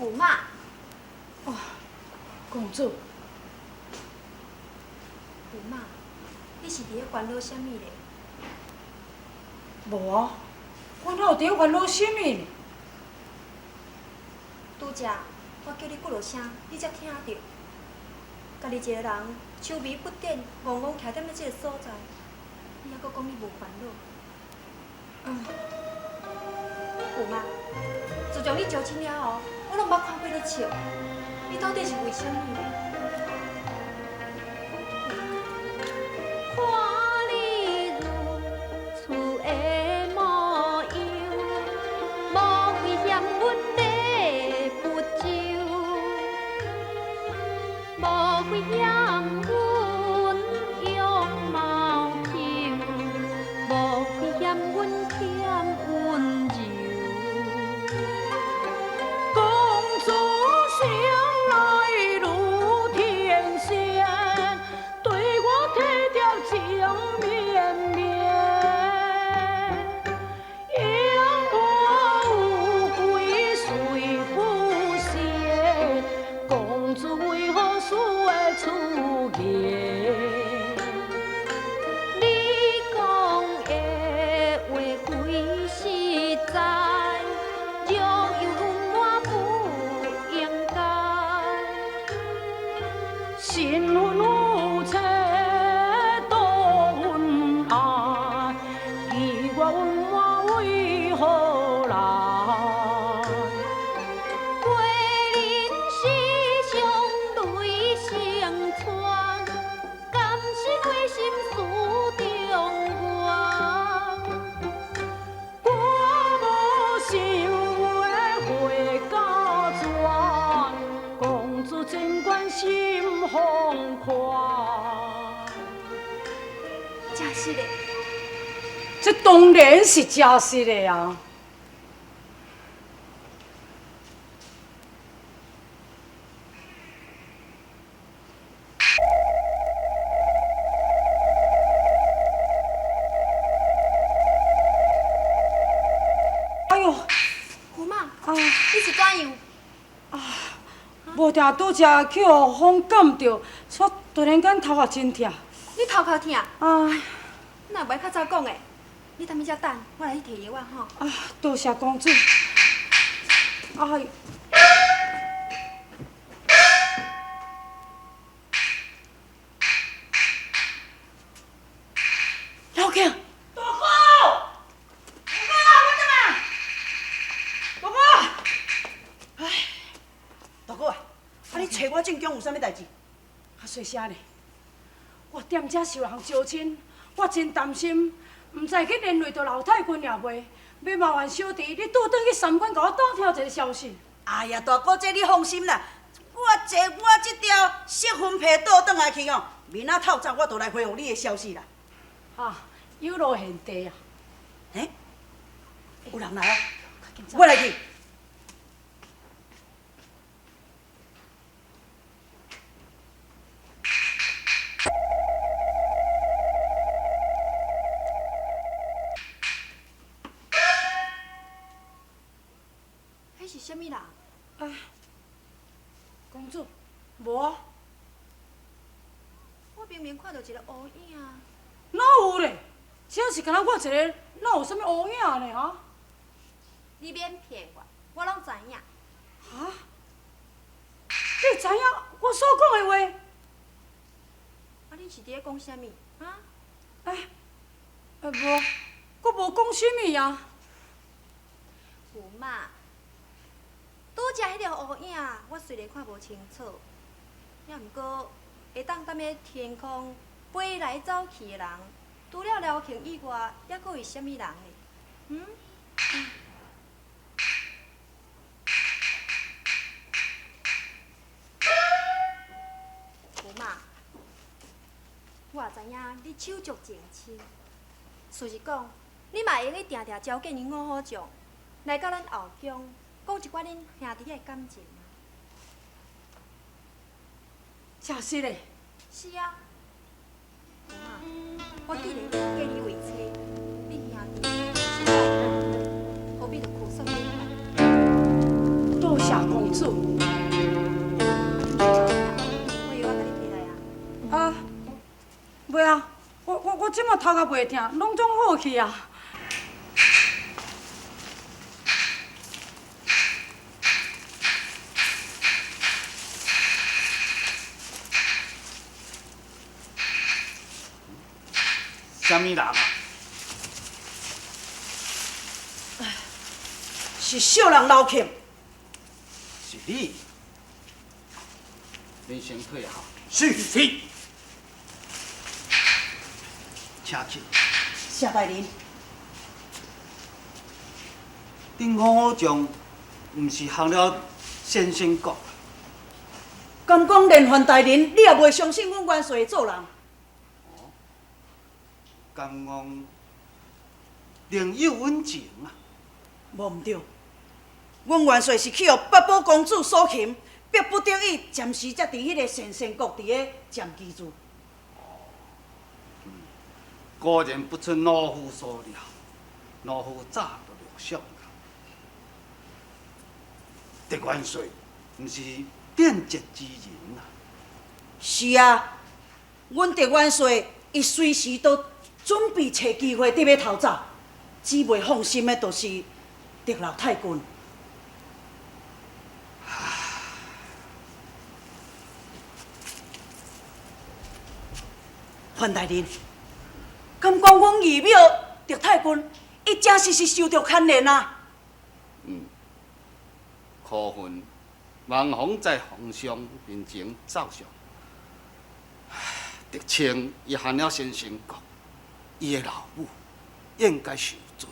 驸马。哦，公主。驸马，你是伫咧烦恼啥物咧？无啊，我哪有伫咧烦恼啥物呢？拄才我叫你几落声，你才听著。家己一个人愁眉不展，戆戆徛踮咧这个所在，你犹阁讲你无烦恼？嗯。驸马，自从你招亲了后，我拢毋捌看过你笑，你到底是为啥物？看你如初的模样，莫非嫌阮礼不周？莫非嫌阮容貌丑？莫非嫌阮欠温柔？公主生来如天仙，对我体贴情绵绵，养我有几岁不贤，公主为何事会出言？你讲的话非实在，若有我不应该。新婚夫妻多恩爱，奇怪阮妈为何来？过人世上泪成川，敢是花心事中缘？我无想话回家转，公主尽管心放宽。真实的，这当然是真实的啊！哎哟，驸马，啊！你是怎样？无定拄才去予风感著，煞突然间头壳真疼。你头壳疼？啊！哪会袂较早讲的？你踮彼遮等，我来去提药仔吼。啊，多谢公主。哎呦！老强，大哥，大哥，我转来。大哥，哎，大哥啊，啊你揣我进宫有啥物代志？较细声咧，我踮遮受人招亲，我真担心，毋知去连累著老太君也袂。欲麻烦小弟，你倒转去三关，共我打听一个消息。哎呀，大哥，这你放心啦，我坐我这条色魂皮倒转来去哦，明仔透早我就来回复你的消息啦。啊，有劳贤弟啊！欸，有人来哦，我来去。彼是啥物人？啊，公主，无啊。我明明看著一个乌影。哪有咧？这是敢若我一个，哪有啥物乌影咧？哈？你免骗我，我拢知影。哈？你知影我所讲的话？啊，你是伫咧讲啥物？啊？哎，无，阁无讲啥物啊。驸马，拄才彼条乌影，我虽然看无清楚，也毋过会当踮咧天空飞来走去的人，除了廖庆以外，犹阁有啥物人咧？嗯？驸马，我也知影你手足情深，事实讲，你嘛会用得定定召见𪜶五虎将，来到咱后宫，讲一寡恁兄弟仔的感情。真实的。是啊。驸马，我既然嫁你为妻，恁兄弟实在何必著苦守你？多谢谢公子。我药我共你提来啊。啊，袂啊，我这马头壳袂疼，拢总好去啊。啥物人啊？是小人刘庆。是你？恁先退下。是是。请去。谢大人。顶方好将，毋是降了先生国？敢讲连范大人，你也袂相信阮元帅会做人？敢讲另有隐情啊？无毋对，阮元帅是去予八宝公主所擒，逼不得已，暂时才伫彼个神仙国伫咧暂居住。果然不出老夫所料，老夫早就料想了。狄元帅毋是变节之人啊！是啊，阮狄元帅伊随时都准备揣机会伫欲逃走，只袂放心的，就是狄老太君。范大人，敢讲阮义母狄太君，伊真实是受著牵连啊？可恨王弘在皇上面前奏上，狄青伊害了先生国，伊的老母应该受罪，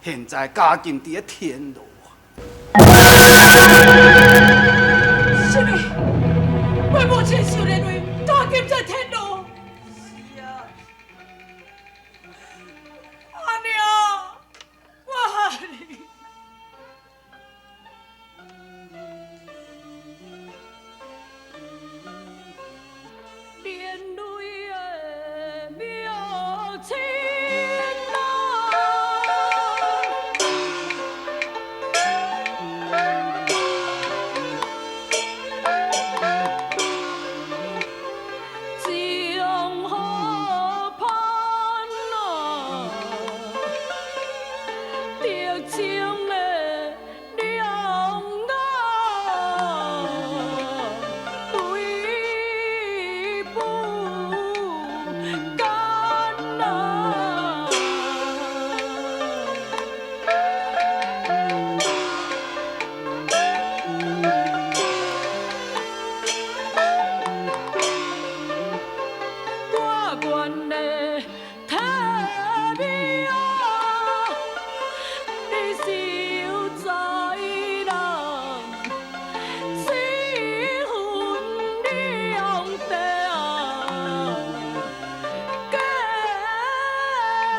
现在监禁伫咧天罗啊！啥物？我母亲受连累，监禁在天罗。是啊。阿娘，我爱你。连累的母亲啊！江河畔啊，竹青的两眼泪不干啊。我愿的体命，你是有才人，这份两地啊，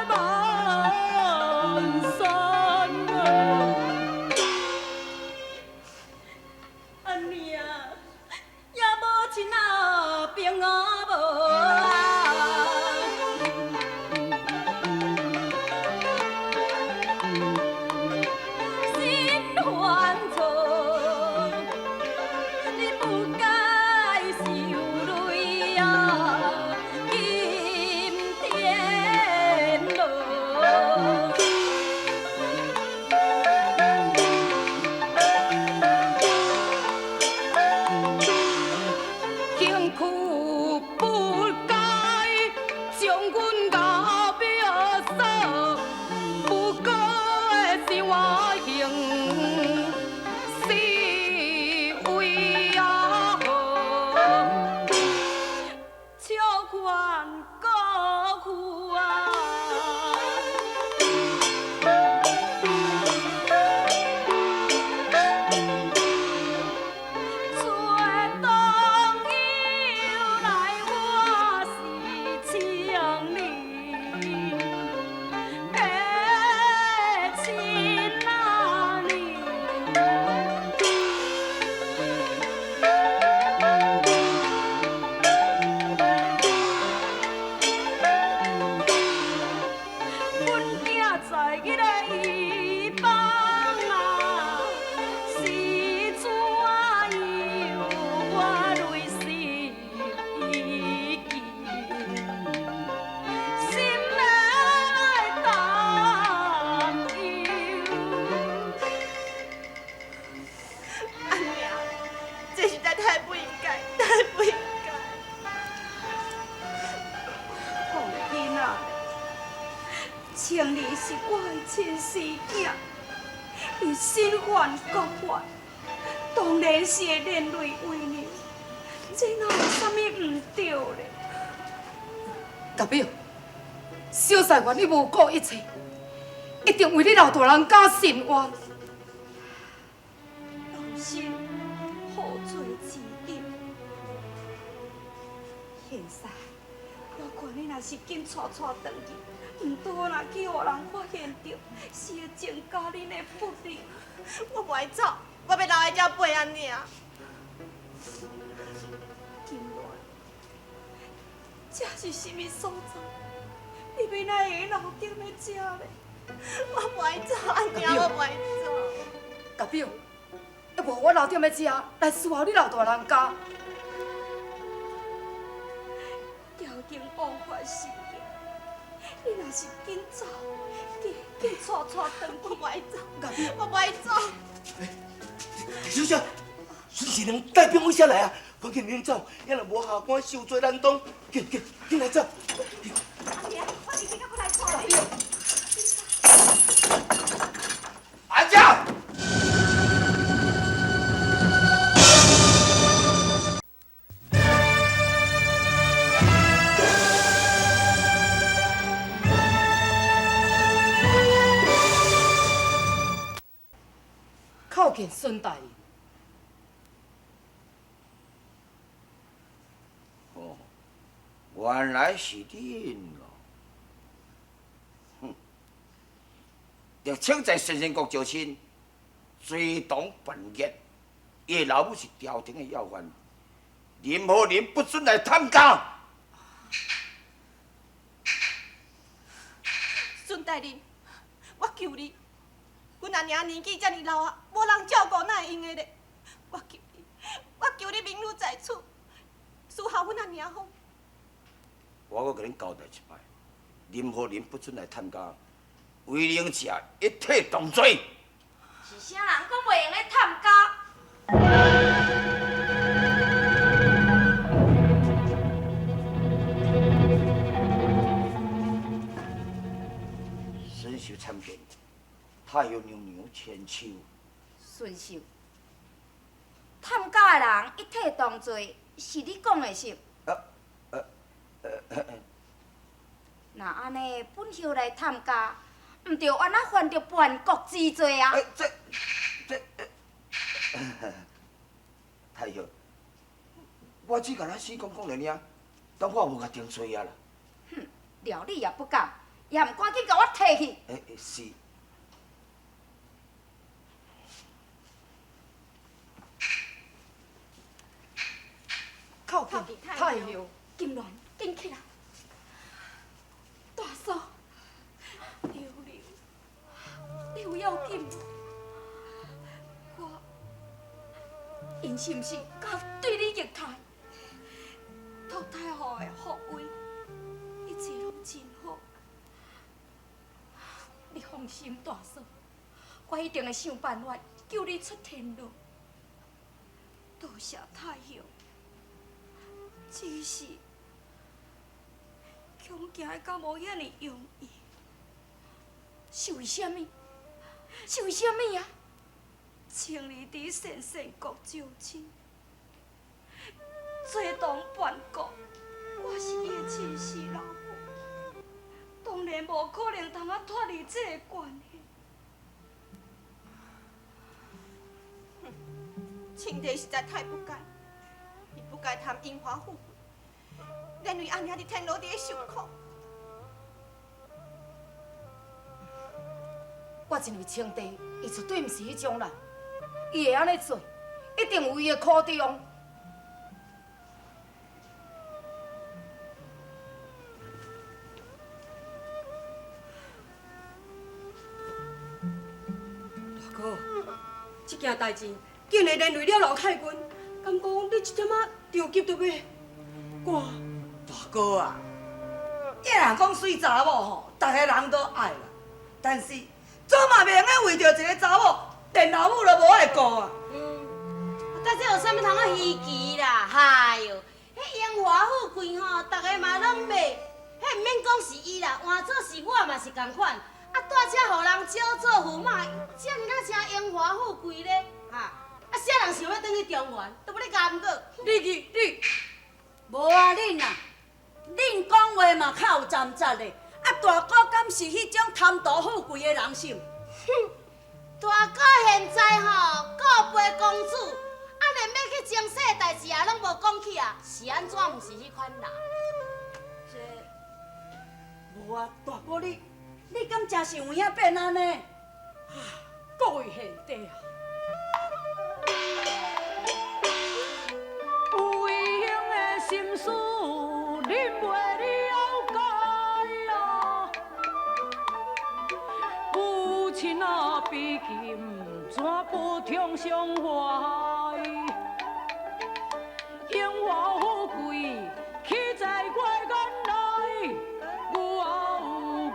过万山啊。阿娘，也无亲啊，平啊无啊。心烦躁，你不该受累啊，金天罗。艰苦不该将阮咬命索，不过是我行是为啊好，笑看国父啊。做当由来我青儿是我的亲生囝，伊身犯国法，当然是会连累为娘，这哪有啥物毋对咧？代表，小婿愿你无顾一切，一定为你老大人家伸冤。老身何罪之有？现在我看你若是紧带带转去，毋拄若去予人发现著，是会增加恁的不利。我无爱走，我欲留在遮陪阿娘。金鸾，这是啥物所在？你欲哪会留踮咧遮咧？我无爱走，阿娘，我无爱走。代表，抑无我留踮咧遮来侍候你老大人家。朝廷枉法事件，你若是紧走，紧紧带带转去。我无爱走，我无爱走。小姐，孙贤良带兵往下来啊！赶紧恁走，要若无下官受罪难当。紧紧紧来走！阿娘，我直接过来带你。安家。叩见孙大人。哦，原来是恁哦！哼，狄青在神仙国招亲，追党叛逆，伊的老母是朝廷的要犯，任何人不准来探监。孙大人，我求你，阮阿娘年纪遮尔老啊，无人照顾，哪会用的咧？我求你，我求你明女在此，侍候阮阿娘好。我阁共恁交代一摆，任何人不准来探监，违令者一体同罪。是啥人讲袂用得探监？孙秀参见太后娘娘千秋。孙秀，探监的人一体同罪，是你讲的是？若按呢，本后来探监，毋著安怎犯著叛国之罪啊？这，太后，我只共咱四公讲尔尔，当我无共定罪啊啦。哼，料你也不敢，也毋赶紧共我提去。欸，是。叩见太后。金鸾，紧起来！大嫂，刘刘，你有要紧无？我，𪜶是毋是敢对你虐待？托太后的福威，一切拢真好。你放心，大嫂，我一定会想办法救你出天牢。多谢太后，只是恐惊的敢无遐尔容易。是为啥物？是为啥物啊？青儿伫神仙国招亲，做党叛国，我是伊的亲生老母，当然无可能通啊脱离这个关系。哼，青帝实在太不该，伊不该贪荣华富贵，连累阿娘伫天牢里受苦。我认为青帝伊绝对毋是彼种人，伊会按呢做，一定有伊的苦衷。大哥，这件代志竟然连累了老太君，敢讲你这点仔着急著欲挂？大哥啊，伊若讲媠查某吼，逐个人都爱啦，但是总嘛袂用得为著一个查某，连老母都无爱顾啊。但这有啥物通好稀奇啦？嗨哟，彼荣华富贵吼，逐个嘛拢买，彼毋免讲是伊啦，换做是我嘛是仝款。遮予人招做驸马，遮尔仔正荣华富贵咧，哈！啊，啥人想欲转去中原，都欲咧含过。你去你，无啊，恁啊，恁讲话嘛较有站实的。啊，大哥敢是彼种贪图富贵的人心？哼，大哥现在吼告别公主，啊，连欲去前世的代志也拢无讲起啊，是按怎？毋是彼款人？这无啊，大哥你，你敢真是有影变按呢？啊，各位贤弟啊，有闲的心事，恁袂了解啊。母亲啊，悲琴怎不痛伤怀？荣华富贵，岂在我眼内？有有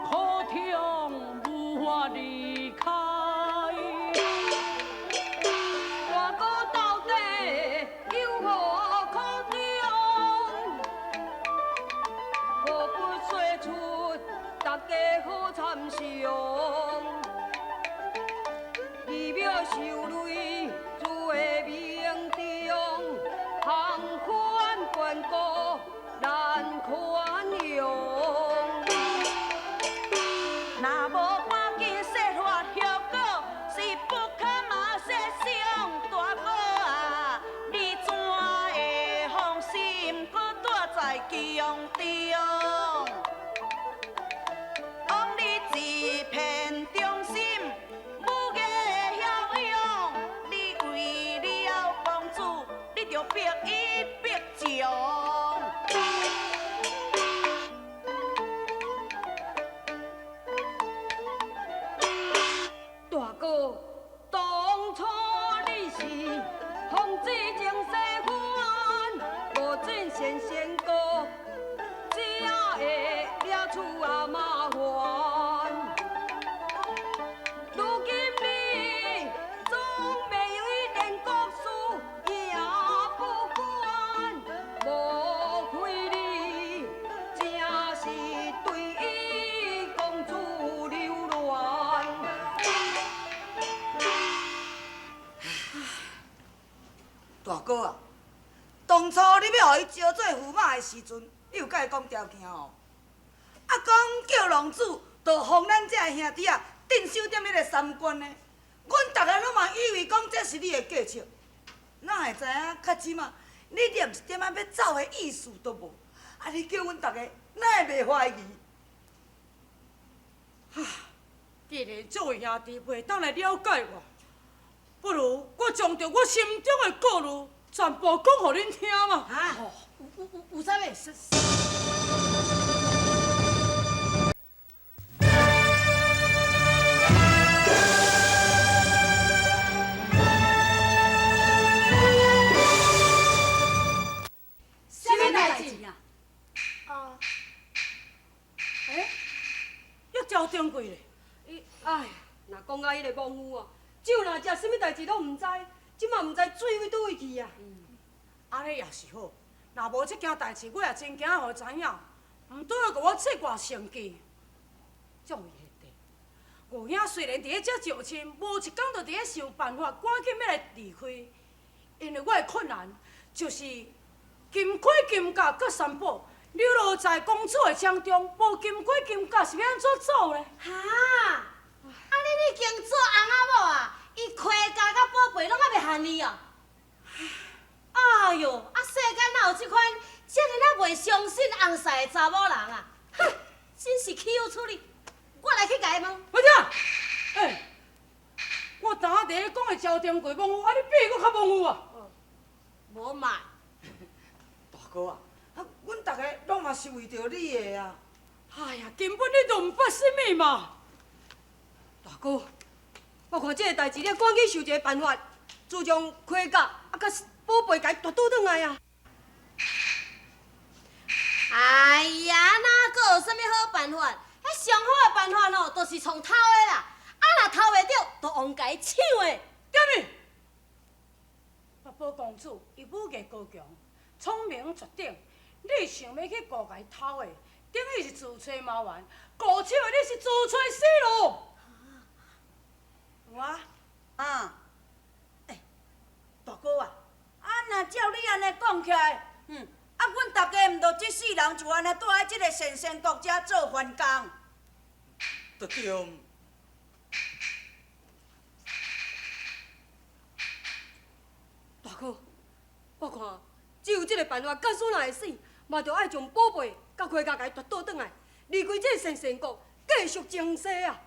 苦痛，无法离开。大哥到底有何苦衷？何不说出，大家好参详？义庙受累，自会明中，行宽关顾难宽容。若无赶紧说法后果，是不可嘛设想。大哥啊，你怎会放心阁住在宫中？枉你一片忠心，武艺骁勇，你为了公主，你就逼伊逼穷。大哥，当初你是奉旨前世番，无准先生国，只会掠出啊麻烦。如今你总袂用伊连国事也不管，莫非你真是对伊公主留恋？大哥啊，当初你欲予伊招做驸马的时阵，你有共伊讲条件哦？啊，讲叫浪子就予咱这个兄弟仔镇守踮彼个三关呢。阮逐个拢嘛以为讲这是你的计策，哪会知影较这马你连一点仔欲走的意思都无？啊，你叫阮逐个哪会袂怀疑？既然这位兄弟袂当来了解我，不如我将著我心中的顾虑全部讲予恁听嘛。啊？有啥物？啥物代志啊？啊？欸？约赵掌柜咧？伊哎，若讲到彼个亡夫哦，酒若食，啥物代志拢毋知，这马毋知水位佗位去啊。按呢也是好，若无这件代志，我也真惊予伊知影，毋拄好共我切外成见。这位贤弟，五兄虽然伫咧遮招亲，无一工就伫咧想办法，赶紧欲来离开。因为我的困难就是金盔金甲佮三宝流落在公主的掌中，无金盔金甲是欲按怎走咧？哈！啊，恁已经做翁仔某啊？伊盔甲佮宝贝拢犹袂限你哦。哎哟，啊，世间哪有这款遮尔仔袂相信翁婿的查某人啊？哼，真是岂有此理！我来去共伊问。小姐，欸，我昨仔伫咧讲的招丁柜亡夫，啊，你比伊阁较亡夫啊？无嘛。大哥啊，啊，阮逐个拢嘛是为著你的啊。哎呀，根本你都毋捌啥物嘛。大哥，我看这个代志，你赶紧想一个办法，自从盔甲啊，佮宝贝共伊夺转来啊！哎呀，哪阁有啥物好办法？彼上好的办法吼，就是创偷的啦。啊，若偷袂著，就用共伊抢的。踮去。八宝公主伊武艺高强，聪明绝顶。你想欲去顾共伊偷的，等于是自揣麻烦；顾抢的，你是自揣死路。我啊，欸，大哥啊，啊若照你按呢講起來，啊，阮大家毋著這世人就按呢蹛佇這个神仙國遮做番工。對對。大哥，我看只有這个辦法，假使若會死，嘛著愛將寶貝佮盔甲共伊奪倒轉來，離開這个神仙國，繼續前世啊！